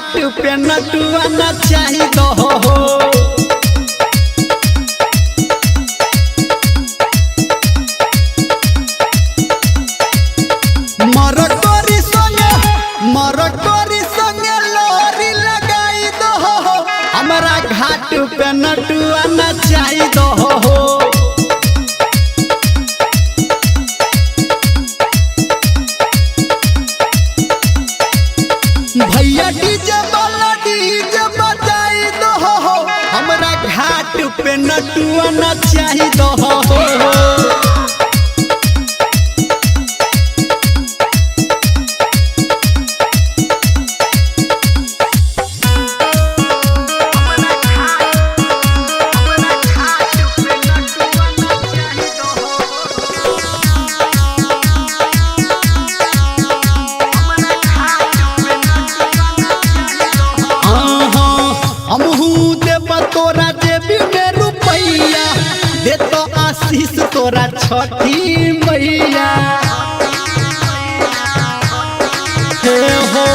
घाट पे नटुआ नचाई दहो हो। मरकरी संगे लोरी लगाई दहो हो। हमरा घाट पे नटुआ नचाई दहो हो। भैया डीजे वाला डीजे बजाई दहो हो। हमरा घाट पे नटुआ नचाई दहो हो। हमहू देब तोरा जेबी में रुपैया, दे तो आशीष तोरा छठी मैया। हे हो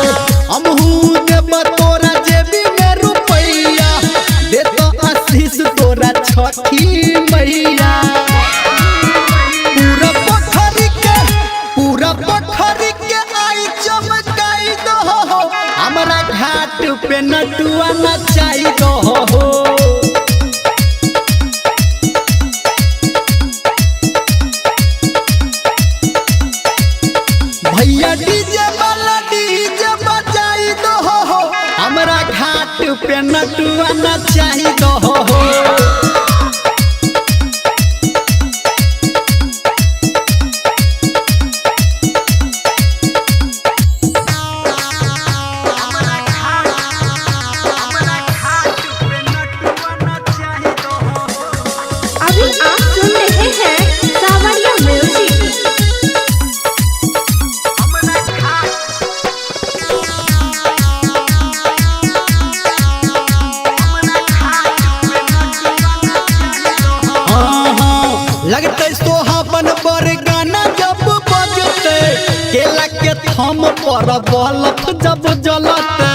हमहू देब तोरा जेबी में रुपैया, दे तो आशीष तोरा छठी मैया। पूरा पोखरी के, पूरा पोखरी के आई चमकाई दहो हो। हमरा घाट पे नटुआ नचाई दहो हो। भैया डीजे वाला डीजे बजाई दहो हो। हमरा घाट पे नटुआ नचाई दहो हो। अभी आप सुन रहे हैं सावरिया म्यूजिक। हाँ हाँ, लगतै सोहावन पर गाना जब बजतै, केला के थम पर बलफ जब जलतै।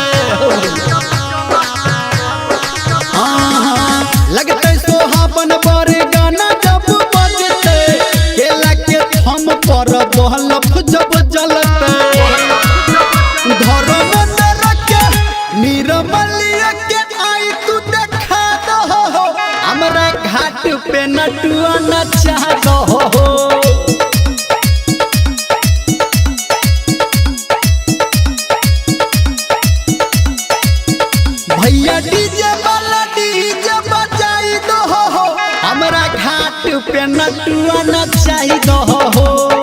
हाँ हाँ, लगतै सोहावन पर गाना जब बजतै, केला के थम पर बलफ जब जलतै। धर्मेंद्र के निरमलिया के आई तू देखा दहो हो। हमरा घाट पे नटुआ नचा दहो हो। भैया डीजे वाला डीजे बजाई दहो हो। हमरा घाट पे नटुआ नचाई दहो हो।